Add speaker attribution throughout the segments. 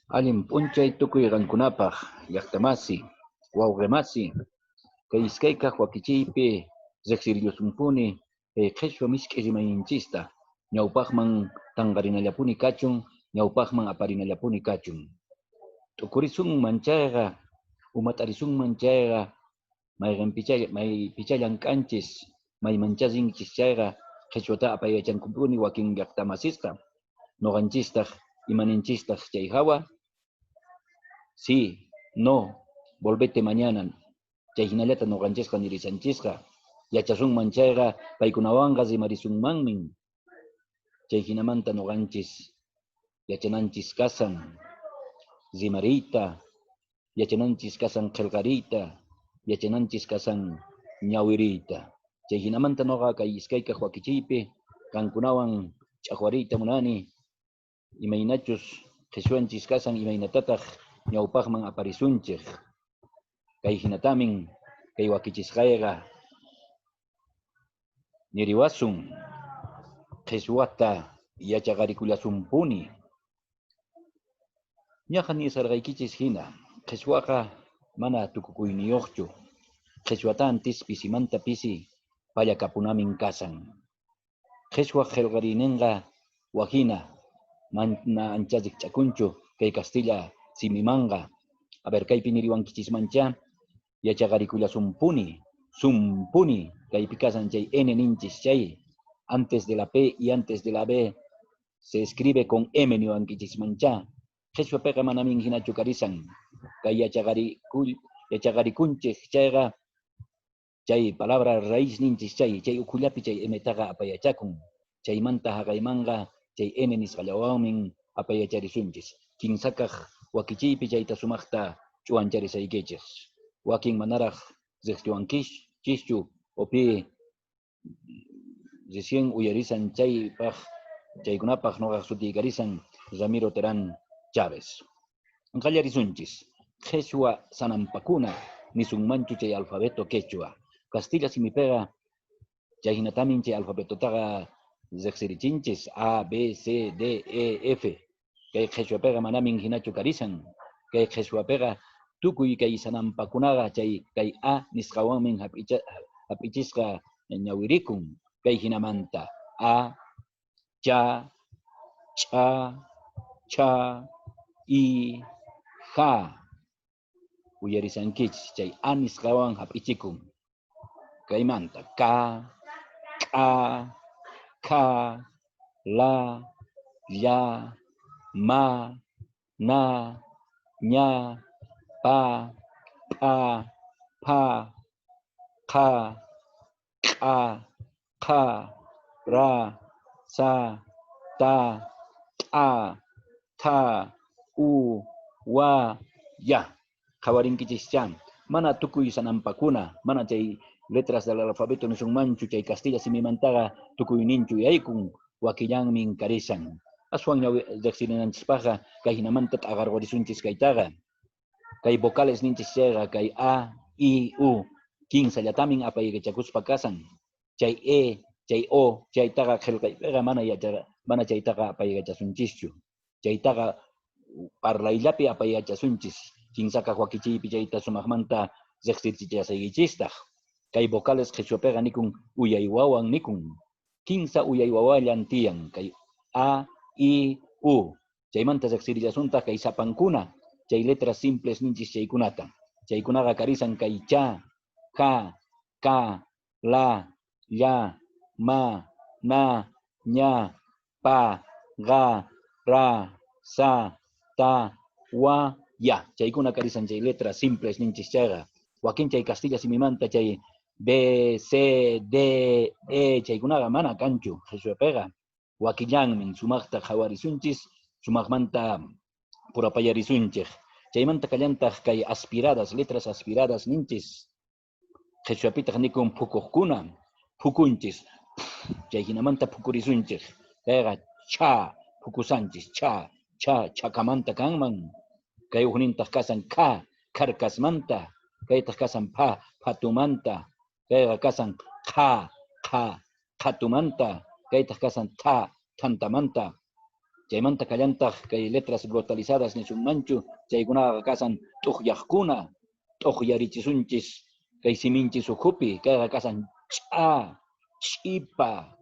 Speaker 1: Allin p'unchay tukuy qankunapaq, llaqtamasi, wawqimasi, kay iskaykaq wakichiypi riqsirillasunpuni kay qhichwa misk'i rimayninchista, ñawpaqman tanqarinallapuni kachun, ñawpaqman aparinallapuni kachun. T'ukurisunman chayqa, umat'arisunman chayqa, mayqinpichá maypichá llank'anchis, maymanchá rinchis chayqa, qhichwata apayachankupuni wakin llaqtamasisqa. Noqanchistaq imaninchistaq chay hawa? Sí, no, volvete mañana. Chay hinallata noqanchisqa nirisanchisqa. Yachasunman chayqa paykunawanqa rimarisunmanmin. Chay hinamanta noqanchis yachananchis kasan rimariyta, yachananchis kasan qillqariyta, yachananchis kasan ñawiriyta. Chay hinamanta noqa kay iskaykaq wakichiypi qankunawan ch'aqwariyta munani imaynachus qhichwanchis kasan imaynatataq ñawpaqman aparisunchik. Kay hinatamin kay wakichisqayqa niriwasun qhichwata yachaqarikullasunpuni. Ñaqa nisarqaykichis hina qhichwaqa mana tukukuyniyuqchu. Qhichwata antis pisimanta pisi pallakapunamin kasan. Qhichwa qillqariyninqa wajina mana ancha rikch'akunchu kay kastilla simimanqa. A ver, kaypi niriwankichismanchá yachaqarikullasunpuni, sunpuni, kaypi kasan chay N ninchis chay, antes de la P y antes de la B se escribe con M niwankichismanchá. Qhichwapiqa manamin hinachu karisan. Kay yachaqarikunchik chayqa chay palabra raíz ninchis chay, chay ukhullapi chay M-taqa apayachakun. Chaymanta haqaymanqa chay N nisqallawanmin apayacharisunchis. Kinsakaq wakichiypi chayta sumaqta ch'uwancharisaykichis. Wakin manaraq riqsiwankichischu o pi recién uyarisan chaypaq chaykunapaq noqaq sutiykarisan Ramiro Terán Chávez. Qallarisunchis. Qhichwa sanampakuna nisunmanchu chay alfabeto quechua. Castilla simipiqa chay hinatamin chay alfabetotaqa riqsirichinchis A, B, C, D, E, F. Kay qhichwapiqa manamin hinachu karisan. Kay qhichwapiqa tukuy kay sanampakunaqa chay kay A nisqawanmin hap'ichisqa ñawirikun. Kay hinamanta A, cha, ch'a, chha, i, ja. Uyarisankichis chay A nisqawan hap'ichikun. Kaymanta K, k'a, kha, la, lla, ma, na, ña, pa, p'a, pha, qha, k'a, qha, ra, sa, ta, t'a, tha, u, wa, ya. Qhawarinkichischá. Mana tukuy sanampakuna, mana chay letras del alfabeto nisunmanchu chay castilla simimantaqa tukuyninchu yaykun, wakillanmin karisan. Aswan riqsirinanchispaqqa kay hinamanta t'aqarqurisunchis kaytaqa. Kay vocales ninchis chayqa kay A, I, U kinsallatamin apaykachakuspa kasan. Chay E, chay O, chaytaqa qillqaypiqa mana mana chaytaqa apaykachasunchischu. Chaytaqa parlayllapi apayachasunchis. Kinsakaq wakichiypi chayta sumaqmanta riqsirchillasaykichistaq. Kay vocales qhichwapiqa nikun uyaywawan nikun. Kinsa uyaywawallan tiyan kay A, I, U. Chaymanta riqsirillasuntaq kay sapankuna, chay letras simples ninchis chaykunata. Chaykunaqa karisan kay cha, ja, ka, la, lla, ma, na, ña, pa, ga, ra, sa, ta, wa, ya. Chaykuna karisan chay letras simples ninchis chayqa. Wakin chay castilla simimanta chay B, C, D, E chaykunaqa mana kanchu qhichwapiqa. Wakillanmin sumaqta qhawarisunchis, sumaqmanta purapayarisunchik. Chaymanta kallantaq kay aspiradas, letras aspiradas ninchis. Qhichwapitaq nikun phukuqkuna, phukunchis. Chay hinamanta phukurisunchik. Kayqa cha, phukusanchis, cha, cha, chakamanta kanman. Kay uknintaq kasan kha, kharkasmanta. Kaytaq kasan pha, phatumanta. Kayqa kasan qha, qha, qhatumanta. Kaytaq kasan tha, thantamanta. Chaymanta kallantaq kay letras glotalizadas nisunmanchu, chaykunaqa kasan t'uqyaqkuna, t'uqyarichisunchis kay siminchis ukhupi, kayqa kasan ch'a, ch'ipa,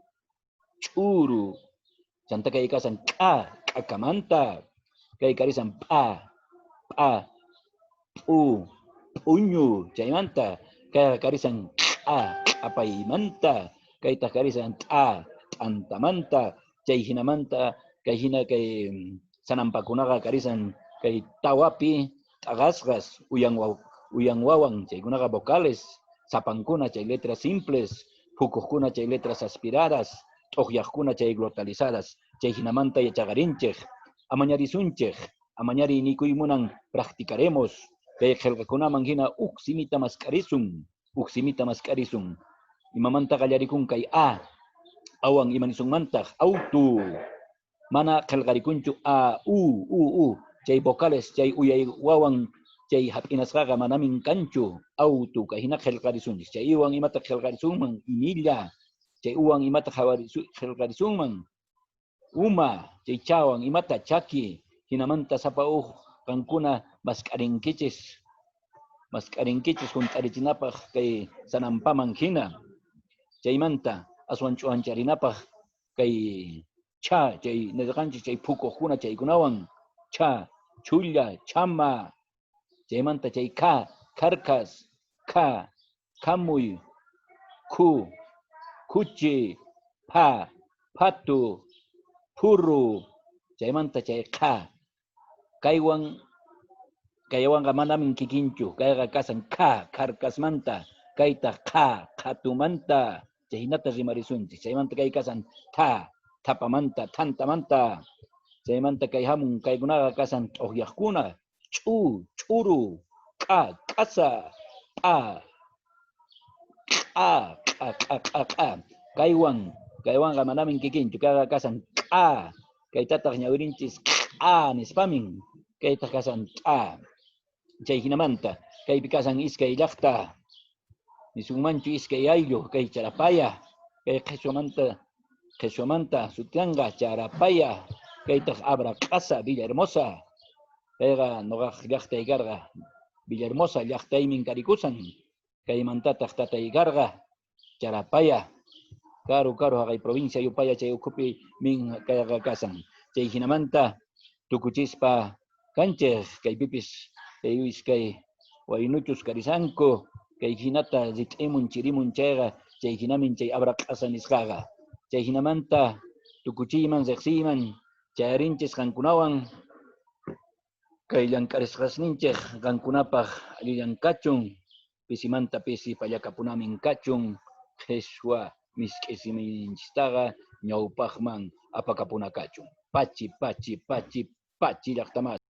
Speaker 1: ch'uru, chanta kay kasan k'a, k'akamanta, kay karisan p'a, p'a, p'u, p'uñu, chaymanta kayqa karisan k'a, k'apaymanta, kaytaq karisan t'a, t'antamanta, chay hinamanta kay hina kay sanampakunaqa karisan kay tawapi t'aqasqas uyan wawan, chaykunaqa vocales, sapankuna chay letras simples, phukuqkuna chay letras aspiradas, t'uqyaqkuna chay glotalizadas. Chay hinamanta yachaqarinchik, amañarisunchik. Amañari nikuy munan practicaremos. Kay qillqakunaman hina uk simita mask'arisun, uk simita mask'arisun. Imamanta qallarikun kay a? Awan ima nisunmantaq? Autu. Mana qillqarikunchu a, u, u, u, chay vocales, chay uyay wawan chay hap'inasqaqa manamin kanchu. Autu, kay hina qillqarisunchik. Chay iwan imata qillqarisunman? Imilla. Chay uwan imata qillqarisunman? Uma. Chay chawan imata? Chaki. Hinamanta sapa uj qankuna mask'arinkichis, mask'arinkichis hunt'arichinapaq kay sanampaman hina. Chaymanta aswan ch'uwancharinapaq kay cha, chay nirqanchik chay phukuqkuna, chaykunawan cha, chulla, chama. Chaymanta chay kha, kharkas, kha, khamuy, khu, khuchi, pha, phatu, phuru. Chaymanta chay qha, kaywan kaywanqa manamin kikinchu. Kayqa kasan kha, kharkasmanta, kaytaq qha, qhatumanta. Chayhinata rimarisunchik. Chaymanta kay kasan tha, thapamanta, thantamanta. Chaymanta kay hamun, kaykunaqa kasan t'uqyaqkuna: ch'u, ch'uru, k'a, k'asa, p'a, q'a, q'a, q'a, q'a, q'a. Kaywanqa manamin kikinchu. Kayqa kasan k'a, kaytataq ñawirinchis k'a nispamin, kaytaq kasan t'a. Chay hinamanta kaypi kasan iskay llaqta, nisunmanchu iskay ayllu, kay Charapaya, kay qhichwamanta sutianqa Charapaya, kaytaq Abra Q'asa, Villahermosa. Kayqa nuqaq llaqtay karqa, Villahermosa llaqtaymin karikusan. Kaymantataq tatay karqa Charapaya, karu karu haqay provincia yupaya chay ukhupi min kayqa kasan. Chay hinamanta tukuchispa kanchik. Kaypipis kay iskay waynuchus karisanku, kay hinata rit'imun chirimun chayqa, chay hinamin chay Abra Q'asa nisqaqa. Chay hinamanta tukuchiyman, riqsiyman chayarinchis qankunawan. Kay llank'arisqasninchik qankunapaq allillan kachun, pisimanta pisi pallakapunamin kachun. Qhichwa misk'i simiyninchistaqa ñawpaqman apakapuna kachun. Pachi, pachi, pachi, pachi, llaqtamasi.